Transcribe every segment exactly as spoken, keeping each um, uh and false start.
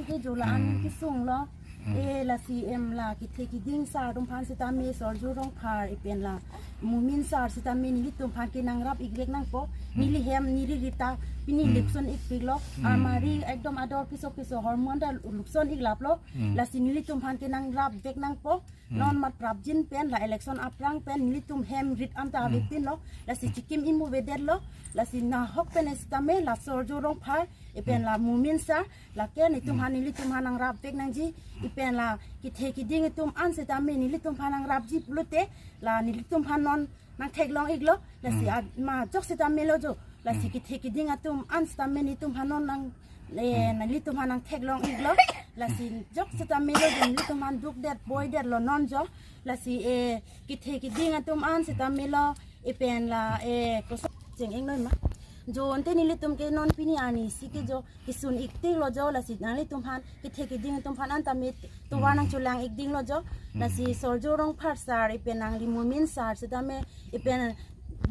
Ke jo la-an Hmm. kesung lo. Hmm. E lasi em la kethe keding sar atum aphan sitame Sorjo Rongphar, e pen la Mumin sar sitame nelitum aphan ke nangrap-ik vek nangpo. Hmm. Neli hem neli rita pini Hmm. lukson-ik piklo. Hmm. Almari ekdom ador keso keso hormon ta lukson-ik laplo. Hmm. Lasi nelitum aphan ke nangrap vek nangpo. Hmm. Non mat prapjin pen la election aphrang pen nelitum hem rit anta Hmm. avepinlo. Lasi chikim imu vedetlo. Lasi nahok pen sitame la Sorjo Rongphar, e pen Hmm. la Mumin sar, lake nelitum Hmm. aphan nelitum aphan nangrap vek nangji, e pen la kethe keding atum an sitame nelitum aphan nangrapji pulote, la nelitum aphan non nangtheklong-iklo, lasi Hmm. a- majok sitame lo jo, lasi Hmm. kethe keding atum an sitame nelitum aphan non nang, eh, Hmm. nelitum aphan nangtheklong-iklo, lasi jok sitame lo jo, nelitum aphan dukdet, boidetlo non jo, lasi, eh, kethe keding atum an sitame lo, e pen la, eh, koso cheng-eng noi ma. Jo ante nelitum ke non pini arnisi ke jo kesun-ik tiklo jo, lasi nanglitum aphan kethe keding atum aphan anta me tovar Hmm. nangcholang-ik dinglo jo. Hmm. Lasi Sorjo Rongphar sar, e pen nangli Mumin sar sitame, e pen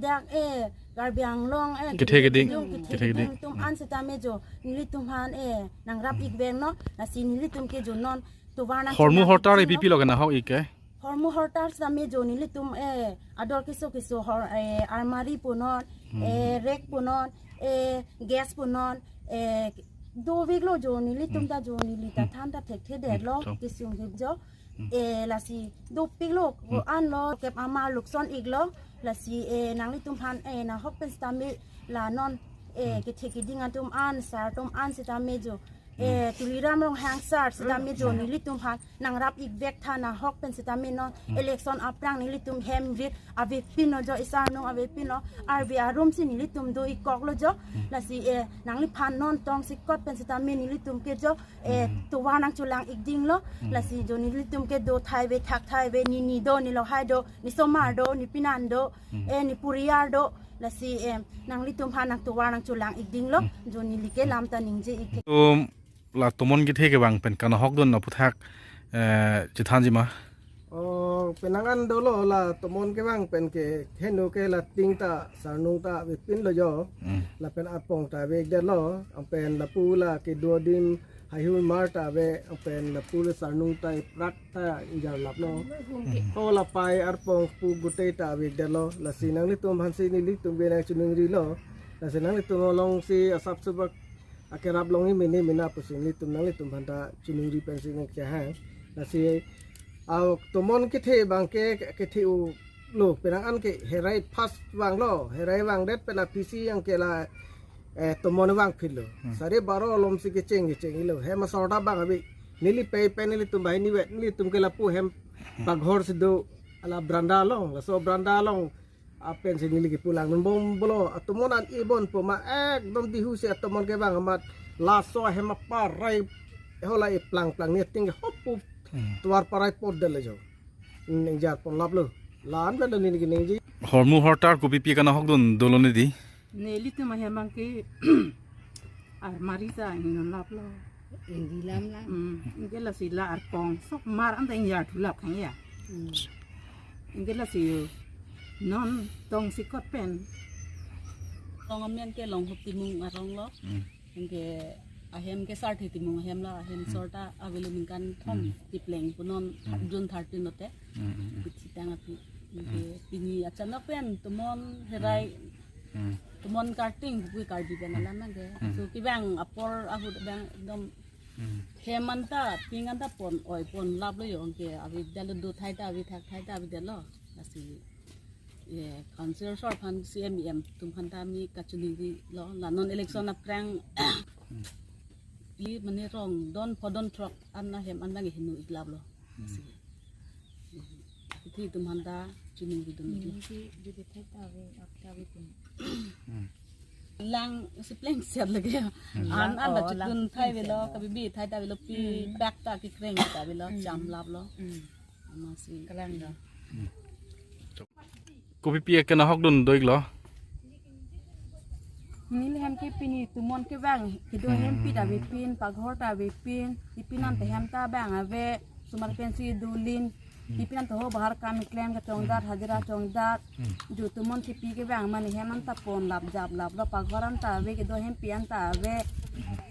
dak, eh, Karbi Anglong, eh, Kethe keding. Kethe Kethe keding keding. atum an sitame jo nelitum aphan, eh, nangrap-ik vek non. Lasi nelitum ke jo non tovar nang Hormu cholang hortar-ik dinglo. Pipilo ke nahok-ik ke? Hormu hortar sitame jo nelitum, eh, ador keso keso hor, eh, almari punon, Hmm. eh, rek punon, eh, gas punon, eh, doveklo jo nelitum Hmm. ta jo neli ta Hmm. than ta thekthedetlo, Hmm. kesung hip jo. Hmm. Eh, lasi dopiklo, Hmm. ko-an lo, kep amar lukson-iklo, lasi, eh, nanglitum aphan, eh, nahok pen sitame la non, eh, Hmm. kethe keding atum an, sar atum an sitame jo. Eh, Hmm. Tuliram Ronghang sar sitame jo Hmm. nelitum aphan nangrap-ik vek tha nahok pen sitame non Hmm. election aphrang nelitum hem rit avepinlo jo, isar nung avepinlo, arve arum si nelitum do-ikkoklo jo. Hmm. Lasi, eh, nangliphan non tongsekot pen sitame nelitum ke jo, eh, Hmm. tovar nangcholang-ik dinglo. Hmm. Lasi jo nelitum ke do thai ave, thak thai ave, ne ni do, ne lohai do, ne somar do, ne pinan do, Hmm. eh, ne puriar do. Lasi, eh, nanglitum aphan nangtovar nangcholang-ik dinglo. Hmm. Jo neli ke lam ta ningje-ik. Tum la tomon kethe kevang pen kanahokdun aphuthak, eh, chethanji ma? O, penang an dolo la tomon kevang pen ke heno ke la ting ta sarnung ta avepinlo jo. Hmm. Lapen arpong ta avekdetlo. Lapen lapu la kedo adim haihui mar ta ave. Lapen lapu la sarnung ta iprat ta ingjirlaplo. Hmm. Ho la pai arpong pu gute ta avekdetlo. Lasi nanglitum aphansi nelitum ke nangchiningrilo. Lasi nanglitum alongsi asap subak akerap longji mene mena pusi nelitum nanglitum aphan ta chiningri pensi nangkehang. Lasi a tomon kethe abang ke kethe-o lo, penang an ke herai first vanglo, herai vangdet pen aphi si yang ke la, eh, tomon vangphitlo. Hmm. Sare baro alom si kecheng kecheng-iklo. Hem asor ta vang ave. Neli pei pen nelitum banghini vet, nelitum ke lapu hem Hmm. paghor si do, ala branda along, laso branda along apen si neli kepu langdunbomlo, atomon an ibon puma ekdom dihu si atomon kevang amat laso ahem aparai hola iplang plang ni ting hop pu Hmm. tovar parai potdetlo jo. Ningjarponlaplo. La-an pen neli keningje. Hormu hortar kopipi kanahokdun dolo ne di? Nelitum ahem abang ke armari ta ingdunlaplo. Ingdilam la. Hmm, anke lasi la arpong sok mar anta ingjarthulap khang ya. Hmm. Anke lasi non tongsekot pen. Long amen ke Longhop Timung arong lo. Hmm. Anke ahem ke Sarthe Timung ahem lo, ahem Hmm. sor ta avelo ningkan thom Hmm. tipleng punon Hmm. June thirteen lote. Hmm, hmm, hmm. Kethitang api. Anke Hmm. pini achanok pen tomon herai Hmm. tomon karting pu Karbi pen Hmm. alam abang ke. Hmm. So kevang apor ahut abang ekdom Hmm. hem anta ping anta pon oi ponlaplo jo, anke avedetlo, do thai ta ave, thak thai ta avedetlo. Lasi, ye, council sor aphan, C M, E M atum aphan ta neli kachiningrilo, la non election aphrang Hmm. i mane rong don pho don throk an ahem an abang heno-iklaplo. Hmm. Lasi kethe atum aphan ta chiningridun. Neli ke jodi thai ta ave, ap ta ave pun. Hmm. Lang si plengset lake. Hmm. An an ta Lang, oh, chikdun lang thai plengset avelo, lo. Kabibi thai ta avelo, pi Hmm. bag ta kekreng ta avelo, Hmm. chamlaplo. Hmm. Amatsi. Kalang do. Kopipi kanahokdun do-iklo? Neli hem ke pini tomon kevang, kedo Hmm. hempi ta avepin, paghor ta avepin, ipin anta Hmm. hem ta abang ave, osomar pensi dolin, Hmm. ipin anta ho bahar kam keklem kachongdat, hajira chongdat, Hmm. jo tomon kepi kevang mane hem anta ponlap japlaplo, paghor anta ave, kedo hempi anta ave,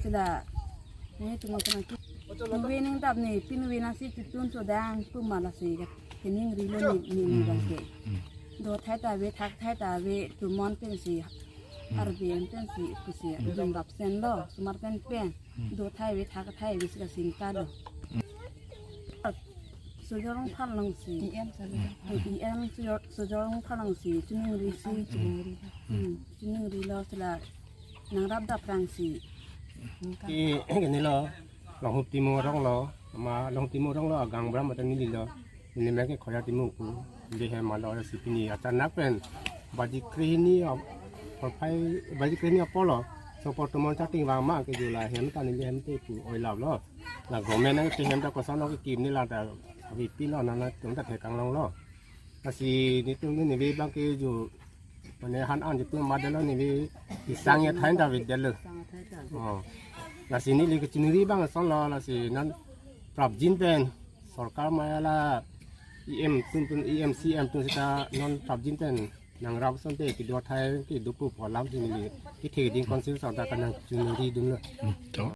sila Nui tum atum ke. Nui ning dap ni, pin nui nasi chitun chodang, tum mala si, keningri lo ni, ni, ni bang ke. Do thai ta ave, thak thai ta ave, tumon pen si, arbi en pen si, kusi, jum bap sen lo, sumar pen pen. Do thai ave, thak thai ave, si ka sing ta lo. Sujorong phalang si. I M sali. I M sujor-, sujorong phalang si, chiningri si. Hmm, chiningri lo sila nangrap dap rang si. Ki, kini lo, Longhup Timung arong lo, ma Longhup Timung arong lo, agang bram atan neli lo. Neli mek ke Khoja Timung pu, neli hem alo si pini achanak pen. Baji krehini ap-, aphai, baji krehini apor lo. So apor tumon chating vang ma ke jula hem ta neli hem te pu oi lap lo. La government nang te hem ta koson lo ke kim ni la ta avi pin lo na na tum ta thekang long lo. Lasi netum ni neli bang ke ju mane han an ju tum ma delo neli isang ya thain ta vid delo. Oh. Lasi neli ke chiningri bang son lo lasi non prapjin pen sorkar maya la E M tum tum E M C M tum sita non prapjin pen nangrap son te kedo thai kedo pu pholam si neli kethe ding council son ta kanang chiningri dun lo. Hmm, to.